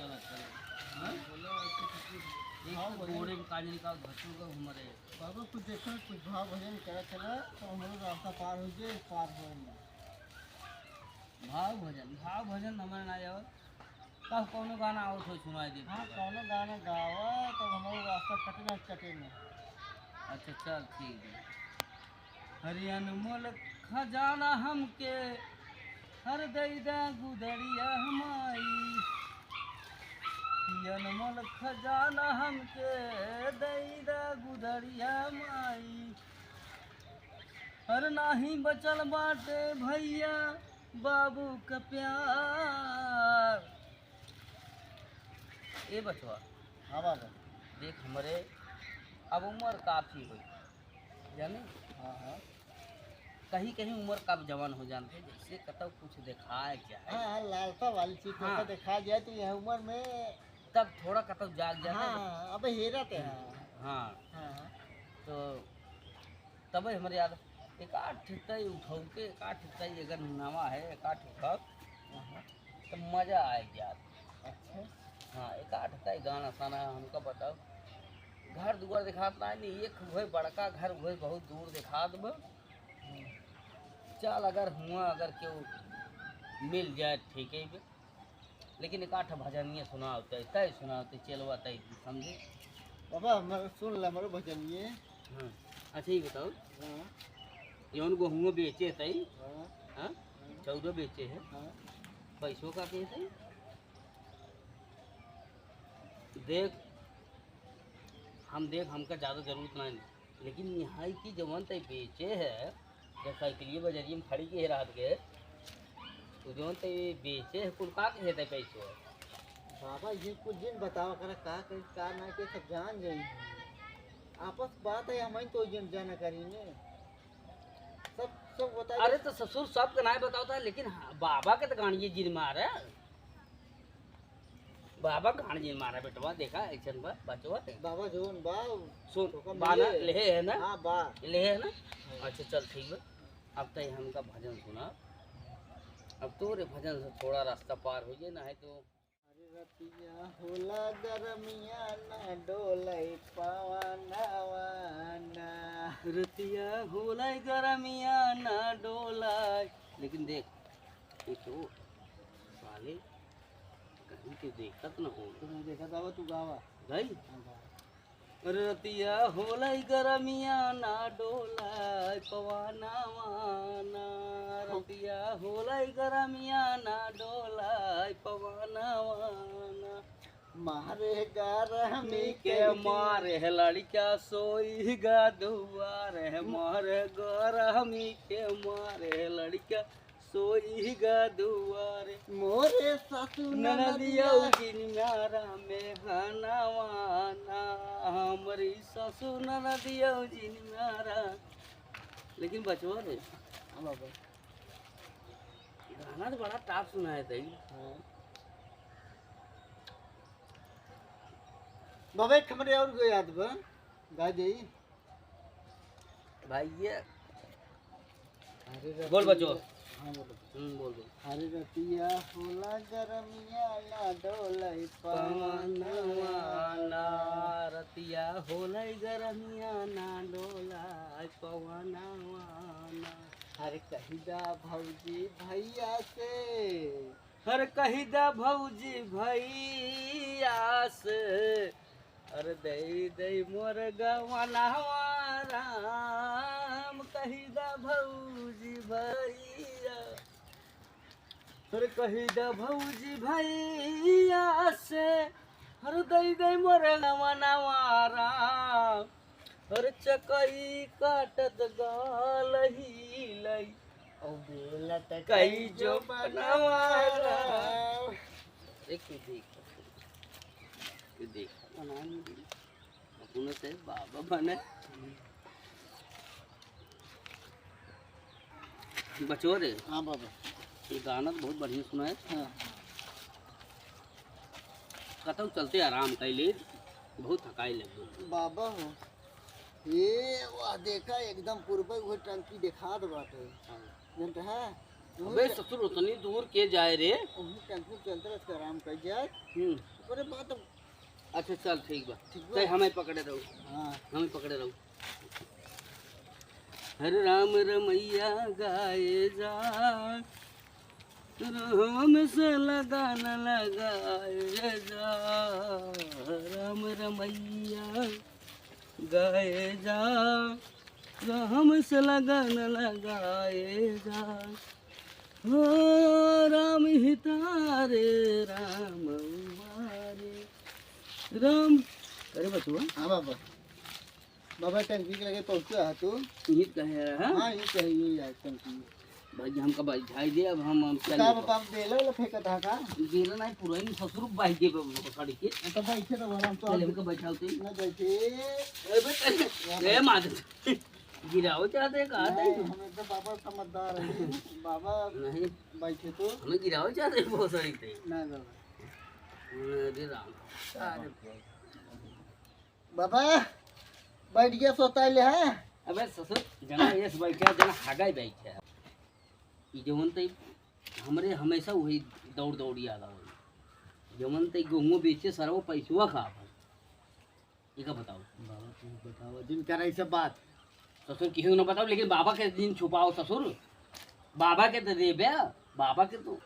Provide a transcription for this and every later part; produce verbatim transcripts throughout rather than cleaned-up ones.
हाँ? एक तो गोड़े में काजल का घसू का हमरे। बाबा, कुछ देखो, कुछ भाव भजन करा चला, तो हमरो रास्ता पार हो जाए, पार हो जाए। भाव भजन, भाव भजन हमरे ना आवत। कह कौनो गाना आवत हो, सुनाई दे। हाँ, कौनो गाना गावा, तो हमरो रास्ता कटे ना, कटे ना। अच्छा, चल, ठीक है। हरि अनमोल खजाना हमके, हर दई दा गुदड़िया माई। हरि अनमोल खजाना हमके, दई दा गुदड़िया माई। हर नाही बचल बाटे भैया, बाबू का प्यार। ए बचवा, हाँ बाबा। देख हमरे अब उम्र काफी होई, जाने? हाँ, हाँ। कहीं कहीं उम्र कब जवान हो जानते, जैसे कतौ कुछ दिखाए जाए। हाँ, हाँ, लालसा वाली चीज हाँ। देखा जाए तो यह उम्र में तब थोड़ा कतौ जाग जाता है। हाँ, अब हेरत है। हाँ। हाँ। तो तबे हमरे याद एक आठ तई उठाऊ के, एक आठ तई अगर नवा है, एक आठ उठाऊ, हाँ। तो मजा आए यार। अच्छा। हाँ, एक आठ तई गाना साना हमका बताओ। घर दुआर दिखात ना, नहीं, एक हुए बड़का घर हुए बहुत दूर दिखात बा। हम्म। चल, अगर हुआ, अगर केहू मिल जाए, ठीक है बे। लेकिन एक आठ भजनिया सुनावते, तय सुनावते, चेलवा तय, समझे? बाबा, हमर, सुन ले हमरो भजनिये। हाँ। अच्छा, ये बताओ, हाँ। जौन गेहूँ बेचे तई, हाँ। हाँ? हाँ। चौदह बेचे है। हाँ। पैसों का के तई? देख, हम देख, हमका ज्यादा जरूरत नहीं। लेकिन यहाँ की जवन तय बेचे है, जब साइकिलिया बजरिया में खड़ी के रात के, तो जवन तय बेचे है, कुल का के है तय पैसो? बाबा, ये कुछ जिन बतावा करा, का करी, का ना के, सब जान जाई। आपस बात है, हम तो जिन जाना करी ने। सब, सब बता अरे दे। तो ससुर, सबके नाय बतावत है, लेकिन हाँ, बाबा के तो गांडिये जिन मारे। बाबा गांडिये मारा बेटवा, देखा, ऐसन बा, बचवा। बाबा जोन बा, सुन, ओका बा ना, मिले। लेहे है ना? हाँ, बा। लेहे है ना? हाँ। अच्छा, चल, ठीक बा। अब तय हमका भजन सुना। अब तोरे भजन से थोड़ा रास्ता पार हो जाए, ना है तो। अरे रतिया होला गरमिया ना डोलई पवनवा ना। रतिया होला गरमिया ना डोलई। लेकिन देख, ये तो साले कहीं के देखत न हो। तू नहीं देखत, आवा तू गावा। गई? हाँ, गावा। रतिया होलई गरमिया ना डोलई पवनवा ना। रतिया होलई गरमिया ना डोलई पवनवा ना। मारे गरमी के के मारे है लड़का सोई गा दुआरे, मारे गरमी के मारे है लड़का सोई गा दुआरे। मोरे सासू ननदिया ननदिया। जिन मारा में हनवा ना, हमरी सासू ननदिया जिन मारा। लेकिन बचवा रे, हाँ बाबा। गाना तो बड़ा top सुनाए तई। हाँ। बाबा, एक हमरे और को याद बा, गा देई। भाई, ये अरे बोल रतिया, बचो। हाँ, बोलो। हम्म, बोल, बोल। अरे रतिया होला गरमिया ना डोलई पवनवा ना। पवनवा ना, रतिया होलई गरमिया ना डोलई पवनवा ना। अरे कही दा भौजी भैया से। अरे कही दा भौजी भैया से। अरे दई दई मोर गवनवा राम, कही दा भौजी भैया। अरे कही दा भौजी भैया से, अरे दई दई मोर गवनवा राम। अरे चकई काटत गाल हीलई, औ बेलत कई कई जो जो बनवारा। बनवारा। अरे तू देख, तू देख, अपने से बाबा बने। बचो रे। हाँ बाबा। ये गाना तो बहुत बढ़िया सुना है। हाँ। कतौ चलते आराम कैले, बहुत थकाई लग गई। बाबा हो, ये वाह देखा, एकदम पूर्वे उहे टंकी देखात बाटे। हाँ। जनत है? अबे ससुर, उतनी दूर के जाए रे? उन्हीं टेम्पू चलते रहते, आराम कर जाए। हम्म। अरे बात अब अच्छा, चल, ठीक बा। ठीक बा। ते हमें पकड़े रहो। हाँ। हमें पकड़े रहो। हरे राम रमैया गाए जा, राम से लगन लगाए जा, राम रमैया गाए जा, राम से लगन लगाए जा। हो राम हितारे राम उबारे राम। अरे बचवा। हाँ बाबा। बाबा टंकी के लगे पहुँचा है तू? यही कहे रहा, हाँ? हाँ, यही कहे, यही है टंकी। भाई हमका बैठाई दे, अब हम, हम चल का लेबा। बाबा, आप बेला वाला फेंकत है का? बेला नहीं, पुरानी ससुर बाई दे बाबा पकड़ के। हाँ, तो बैठे तो बोला, हम तो चल, हमका बैठाओ तो। ना बैठे। ए, बैठ, ए, मार। गिराओ चाहते हैं, कहा था नहीं, ये? हम एकदम बाबा समझदार है। बाबा नहीं। बैठे तो। हमें गिराओ चाहते हैं बहुत सारी थे। नहीं बाबा। अरे राम। अरे बाबा, बैठ गया, सोता ले है। अबे ससुर, जना ये से बैठा, जना हागा ही बैठा। ई जवन ते हमरे हमेशा वही दौड़ दौड़ याद आवे। जवन ते गेहूं बेचे, सरवा पैसवा खा पाए। इका बताओ। बाबा, तू बताओ, जिन करा ई सब बात। ससुर, किसी को ना बताओ, लेकिन बाबा के दिन छुपाओ ससुर। बाबा के तो देबे, बाबा के तो,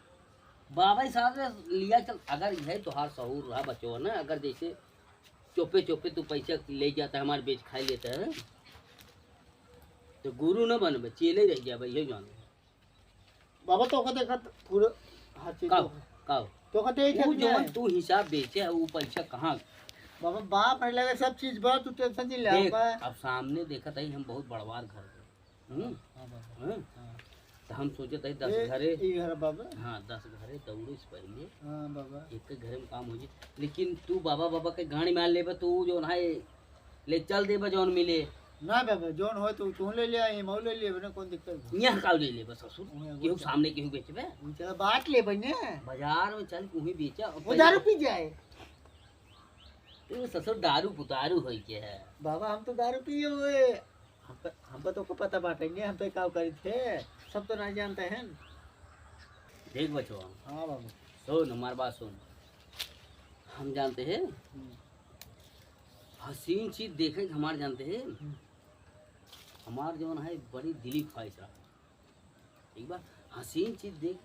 बाबा ही साथ में लिया चल। अगर यह तोहार सहूर रहा बचवा ना, अगर जैसे चुपे चुपे तू पैसा ले जाता है, हमारे बेच खाई लेता है, तो गुरु ना बनबे, चेले रह जाबे, यही जान। बाबा, तोका देखत पूरा हर चीज काव, तो काव। तोका देख तू जवन तू हिसाब बेचे है, उ पैसा कहाँ? बाबा, बाप है लगे सब चीज बा, तू टेंशन नहीं ले देख, बा। अब सामने देखत है हम बहुत बड़वार घर के। हम्म? हाँ बाबा। हाँ? हाँ। तो हम सोचत है दस ए, घरे। ई घर बाबा। हाँ, दस घरे दौड़े से पहले हाँ बाबा। एक के घरे में काम हो जाए। लेकिन तू बाबा, बाबा के गाड़ी में आ लेबे, तू जौन है ले चल देबे जौन मिले। ना बाबा, जौन होय तो तू ले ले, हम ले लेबे ना, कौन दिक्कत बा? यहाँ का ले लेबे ससुर? वहीं केहू बेचा। सामने केहू बेचबे? वहीं चला बांट लेबे ने। बाजार में चल, वहीं बेचा। वो दारू पी जाए। तू ससुर दारू पुतारू होई के है। बाबा, हम तो दारू पिए हुए। हम पे, हम पे तो को पता बाटे ने, हम पे का करी थे, सब तो नहीं जानते हैं। देख बचवा। हाँ बाबा। सुन, हमार बात सुन। हम जानते हैं, हम्म। हसीन चीज देखे के हमार जानते हैं, हम्म। हमार जौन है बड़ी दिली ख्वाहिश रहा, ठीक बा, हसीन चीज देख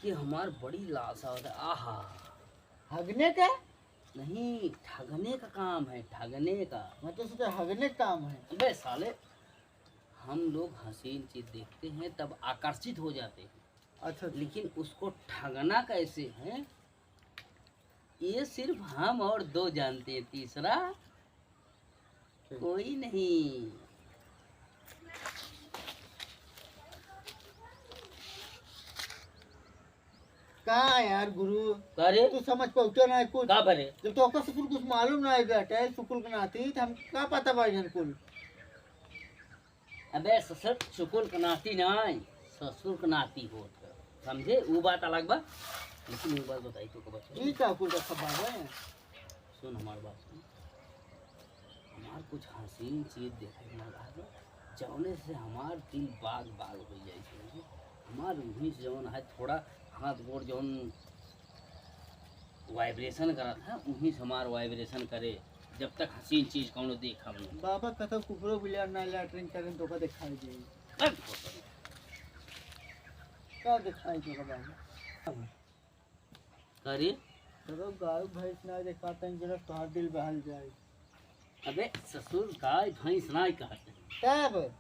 के हमार बड़ी लालसा होता है। आहा। हगने का? नहीं, ठगने का काम है, ठगने का। मैं तो सोचा हगने का काम है। अबे साले, हम लोग हसीन चीज देखते हैं तब आकर्षित हो जाते हैं। अच्छा, अच्छा। लेकिन उसको ठगना कैसे है, ये सिर्फ हम और दो जानते हैं, तीसरा ठीक। कोई नहीं। का यार गुरु, का रे? तू समझ पहुँचा ना है कुछ। का बरे? जब तो ओकर ससुर कुछ मालूम ना है बेटा, ससुर के नाती, तो हम का पता बा इधर कुल? अबे ससुर, ससुर के नाती नाई, ससुर के नाती होत है। समझे? ऊ बात अलग बा, लेकिन ऊ बात बताई तो का बच्चा? ई का कुल रखा बाबा? सुन हमार बात सुन। हमार कुछ हसीन चीज देखे के मन रहा, जौने से हमार दिल बाग बाग हो जाए, समझे? हमार उन्हीं से जौन है थोड़ा हाथ गोड़ जौन vibration करत है, उन्हीं से हमार vibration करे, जब तक हसीन चीज कौनो देखब नहीं। बाबा कतौ कुकुरो बिलार ना लैट्रिन करें तो का दिखाई दे। बस। का दिखाई दे बाबा? करे? चलो गाय भैंस ना देखा तन जरा तोहार दिल बहल जाए। अबे ससुर, गाय भैंस ना कहते हैं। तब?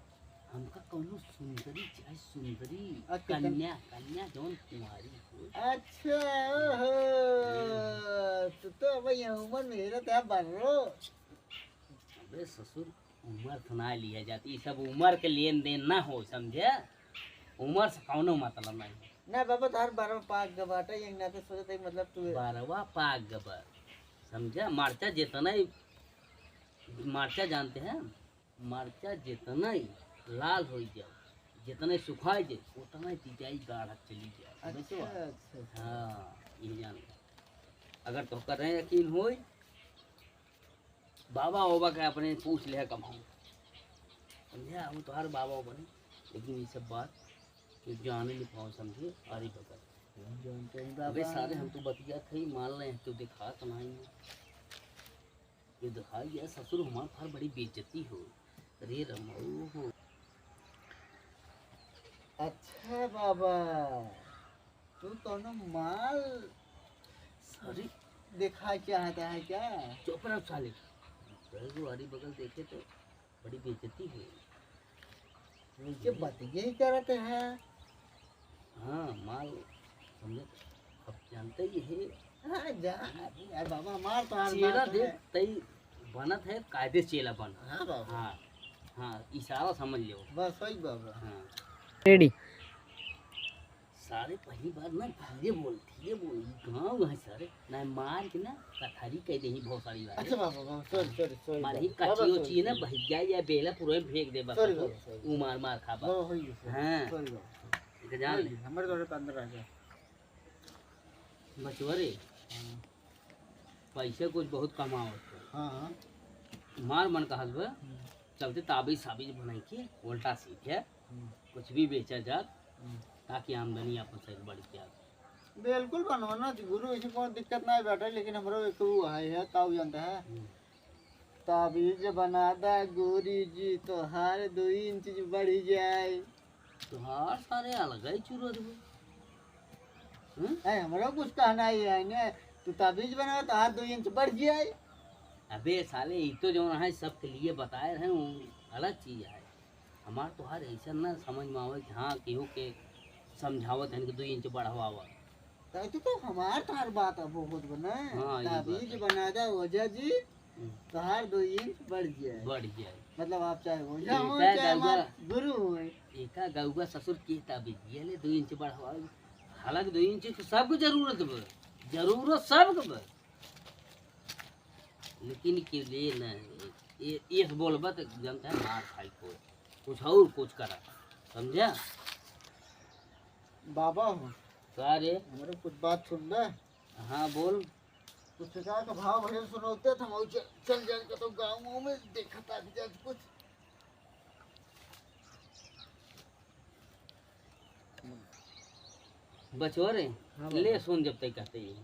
हमका कौनो सुंदरी चाहे, सुंदरी अच्छा, कन- कन्या, कन्या जौन कुंवारी हो। अच्छा, ओहो, तू तो अब ये उम्र में हेरत है बर्रो। अबे ससुर, उम्र से ना लिया जाती, ये सब उम्र के लेन देन ना हो, समझे? उम्र से कौनो मतलब नहीं। ना बाबा, तोहार बरवा पाक ग बाटे, ये ना तो सोचत है, मतलब तू बरवा पाक ग बा, समझे? मरचा जितना ही, मरचा जानते हैं? मरचा जितना ही लाल हो जाओ, जितना ही सुखाई जाए, उतना ही तिताई गाढ़ा चली जाए। अच्छा, समझे? अच्छा, अच्छा। हाँ, ये जान लो। अगर तोहका नहीं यकीन होई, बाबा ओबा के अपने पूछ ले कमाओ। समझे? हम तोहार बाबा ओबा नहीं, लेकिन ये सब बात तू जाने नहीं पाओ, समझे? आरी बगल। हम जानते हैं अबे बाबा। सारे, हम तो बतिया थे, मान ले, तू दिखा तो नहीं। ये दिखा, ये ससुर हमार फार बड़ी बेइज्जती हो। अरे रमाऊ हो। अच्छा बाबा, तू कौनो माल अरे। देखा चाहता है क्या? चुप रहो साले। तू आरी बगल देखे तो बड़ी बेइज्जती है। वैसे बतिये ही करत है। हाँ, माल हमने अब जानते ही है। हाँ, जा, अरे यार बाबा, हमार तो हाल चेला बात देख, है। तई बनत है, कायदे से चेला बन। हाँ बाबा। हाँ, हाँ, इशारा समझ लो। बस वही बाबा। हाँ। रेडी। सारे पहली बार ना धीरे बोल, धीरे बोल, ई गाँव है सारे, ना मार के ना कथारी कह दे ही बहुत सारी बार। अच्छा बाबा, बाबा, सॉरी, सॉरी, सॉरी मार ही बाबा। कच्ची बाबा, उची ना सॉरी। भैया या बेला पूरा फेंक दे बस। सॉरी बाबा, सॉरी। ऊ मार मार खा बा। बाबा, हो गई, सॉरी। हाँ। सॉरी बाबा। एक जान ले। हमारे तो अंदर आ गया। बचवा रे, हाँ। पैसे कुछ बहुत कमावत है। हाँ, हाँ। मार मन कहत बा, हम्म। चलते ताबीज साबीज बनाई के उल्टा सीखे, हम्म। कुछ भी बेचा जात, हम्म। ताकि आमदनी अपन से बढ़ जात। बिल्कुल बनवाना जी गुरु, ऐसे कौन दिक्कत ना बैठे, लेकिन हमरो एक वो है, है, का वो जानता है? हम्म। ताबीज बना दा गोरी जी, तोहार दो इंच बढ़ जाए। तोहार सारे अलग ही चुरो देबो। हम्म? ए, हमरो कुछ कहना ही है ने, तू ताबीज बना, तोहार दो इंच बढ़ जाए। अबे साले, ई तो जौन है सबके लिए बताए रहे, वो अलग चीज है। हमार तोहार ऐसा ना समझ में आवे कि हाँ, केहू के समझावत है कि दो इंच बढ़वावा। तो तू तो हमार तोहार बात अब बहुत बना। हाँ, ये बात ताबीज है। बना दा ओझा जी, हम्म। तोहार दो इंच बढ़ जाए। बढ़ जाए। मतलब आप चाहे ओझा हो, एका चाहे गौवा, हमार गुरु हो। एका गौवा ससुर के ताबीज, ये ले दो इंच बढ़वाओ। हालांकि दो इंच तो सबको जरूरत बा, जरूरत सबको बा। लेकिन के लिए ना, ये, ये बोलबा तो जनता है मार खाई को, कुछ और कुछ करा, समझा? बाबा हो। का रे? हमरे कुछ बात सुन ले। हाँ, बोल। कुछ का का भाव भजन सुनौते त हम चल, चल जाए कतौ गाँव में देखत आ जाए कुछ। बचवा रे, हाँ बाबा। ले सुन जब तक कहते ही।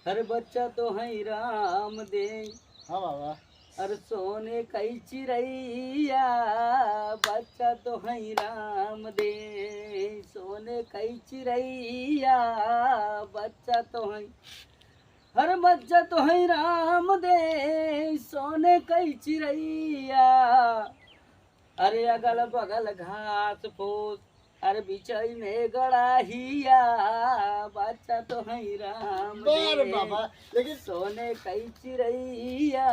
अरे बच्चा तो है राम दे। हाँ बाबा। अरे सोने कई चिरैया, बच्चा तो है राम दे। सोने कई चिरैया, बच्चा तो है। अरे बच्चा तो है राम दे, सोने कई चिरैया। अरे अगल बगल घास फूस, अरे बिचई में गड़ाहिया, बच्चा तो है राम बार दे। बाबा, लेकिन सोने कई चिरैया,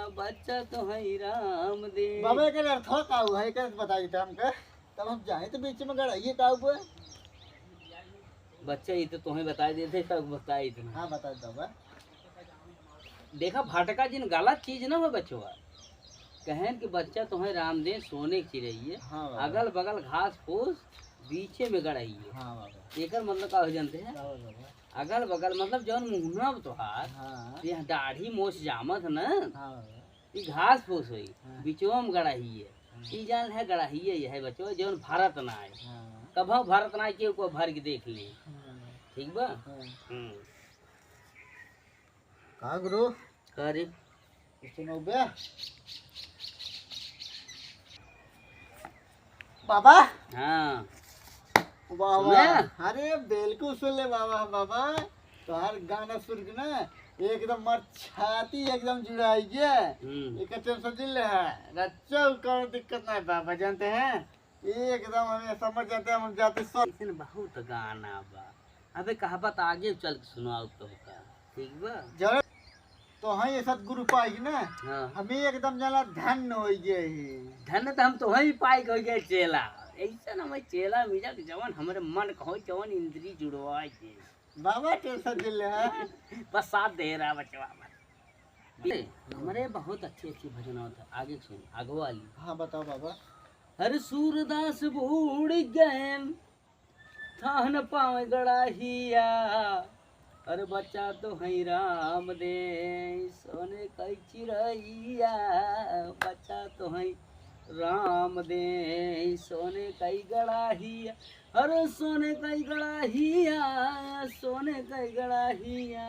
बच्चा तो है राम दे। बाबा, एकर अर्थ का हुआ है? एकर बता देते हमके, तब हम जाए तो बीच में गड़ाहिए का हुआ? बच्चा, ये तो तुम्हें बता देते, तब बताई इतना। हाँ, बता दो बाबा। देखा, भटका जिन गलत चीज ना हो बचवा। कहेन कि बच्चा तुम्हें राम दे सोने की चिरैया, हाँ बाबा। अगल बगल घास फूस बीचे में गड़ाई है। हाँ बाबा। एकर मतलब का हो जानते हैं? का हो बाबा? अगल बगल मतलब जौन मुहना तोहार, हाँ। ये दाढ़ी मोछ जामत है ना, हाँ बाबा। ये घास फूस होई, हाँ। बिचवा में गड़ाई है। हाँ। ई जान है गड़ाई है, ये है बचवा जौन भरत ना आए। हाँ। कभौ भरत ना आए, केहू को भर के देख ले। हाँ। ठीक बा? हाँ। हम्म। का गुरु? का रे? कुछ सुनौबे? बाबा? हाँ। वाह, सुने? वाह। अरे, बिल्कुल सुन ले बाबा, बाबा। तोहार गाना सुन के ना, एकदम मार छाती एकदम जुड़ाई गया। हम्म। एक टेंशन दिल ले है। रच्चा कौनो दिक्कत ना है बाबा, जानते हैं? एकदम हमें समझ जाते हैं, हम जाते सो। ऐसन बहुत गाना बा। अबे कहबा त आगे चल के सुनाओ तोहका। ठीक बा? जब तो हाँ ये सतगुरु पाई ना, हाँ। हमें एकदम जना धन्य हो गए ही। धन्य तो हम तो वही पाई हो गए चेला। ऐसा ना मैं चेला मिला के जवन हमरे मन कहो जवन इंद्री जुड़वा दे। बाबा टेंशन दिल है। बस साथ दे रहा बचवा बस। ए, हमरे बहुत अच्छे अच्छे भजन होता है। आगे सुन, आगे वाली। हाँ बताओ बाबा। हर सूरदास बूड़ गए थान पाँव गड़ाहिया, अरे बच्चा तो है राम दे, सोने कई चिरैया, बच्चा तो है राम दे सोने कई गड़ाहिया, अरे सोने कई गड़ाहिया, सोने कई गड़ाहिया,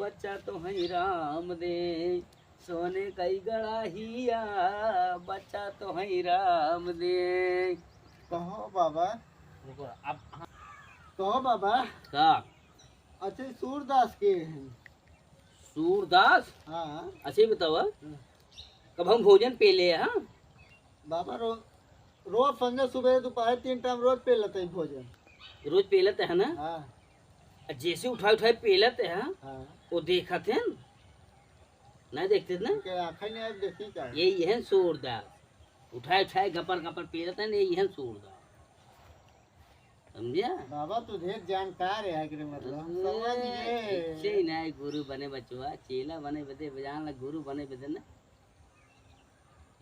बच्चा तो है राम दे, सोने कई गड़ाहिया, बच्चा तो है राम दे। कहो बाबा। रुको, अब, हाँ। कहो बाबा। का? अच्छा, सूरदास के हैं? सूरदास? हाँ। अच्छा, ये बताओ, हाँ। कब हम भोजन पेले, हाँ? बाबा, रो-, रोज संझा, सुबह, दोपहर, तीन टाइम रोज पेलत है भोजन। रोज पेलत है ना? हाँ। आ जैसे उठाए, उठाए पेलत है, हाँ। वो देखत है ना? नहीं देखते ना? इनके आँखें नहीं, अब देखी क्या? यही है सूरदास। उठाए, उठाए, गपर, गपर पेलत है ना, यही है सूरदास। समझा? बाबा, तू ढेर जानकार है, एकरे मतलब। अरे, समझ गए। ऐसे ही ना, गुरु बने बचवा, चेला बने बदे, जान ला, गुरु बने बदे ना।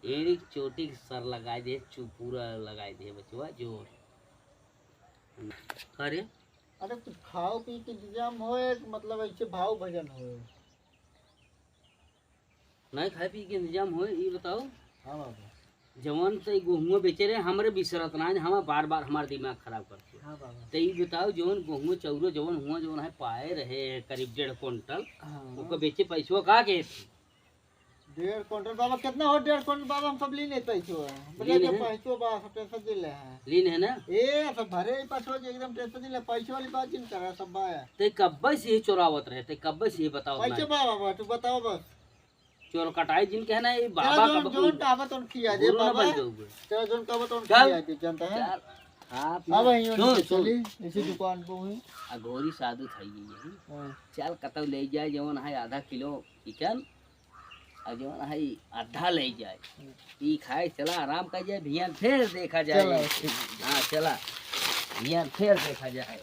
एड़ी चोटी के सर लगाए दे, चू पूरा लगाए दे बचवा, जोर। अरे? अरे, कुछ खाओ पी के इंतजाम होए, मतलब, ऐसे भाव भजन होए। नहीं खाए पी के इंतजाम होए, ई बताओ। हाँ बाबा। जवन से ई गोहुआ बेचे रहे, हमरे बिसरत ना, हमार बार बार हमार दिमाग खराब करते। हाँ बाबा। तो ई बताओ, जवन गोहुआ चौरो जवन हुआ, जवन है पाए रहे करीब डेढ़ कुंटल, हाँ। ओकर बेचे पैसवा का के? डेढ़ कुंटल बाबा, कितना हो डेढ़ कुंटल बाबा, हम सब लीन है पैसवा। बोले लीन तो है? पैसवा बा, सब टेंशन दिले हैं। लीन है ना? ए, सब भरे ही पैसवा जी, एकदम टेंशन दिले, पैसवा वाली बात जिन करे, सब बा। ते कब्बे से ये चोरावत रहे, ते कब्बे से ये बतावत पैसे ना। बा बाबा, तू बताओ बस। चोर कटाई जिनके है ना, ये तेरा बाबा जोन, का जोन बबू। कहबा तोन खिया दे गुरु ना बाबा। बन जाओगे। तेरा जोन कहबा तोन चल। खिया दे, जानता है? चल। हाँ, अब यहीं सुन, उनके सुन। चली, इसी दुकान पे हुई। अघोरी साधु था ये, यही। हाँ। चल, कतौ ले जाए, जवन है आधा किलो चिकन, और जवन है आधा ले जाए। हम्म। ई खाए, चला, आराम कर जाए, भियान फिर देखा जाए। चला, ठीक। हाँ, चला, भियान फिर देखा जाए।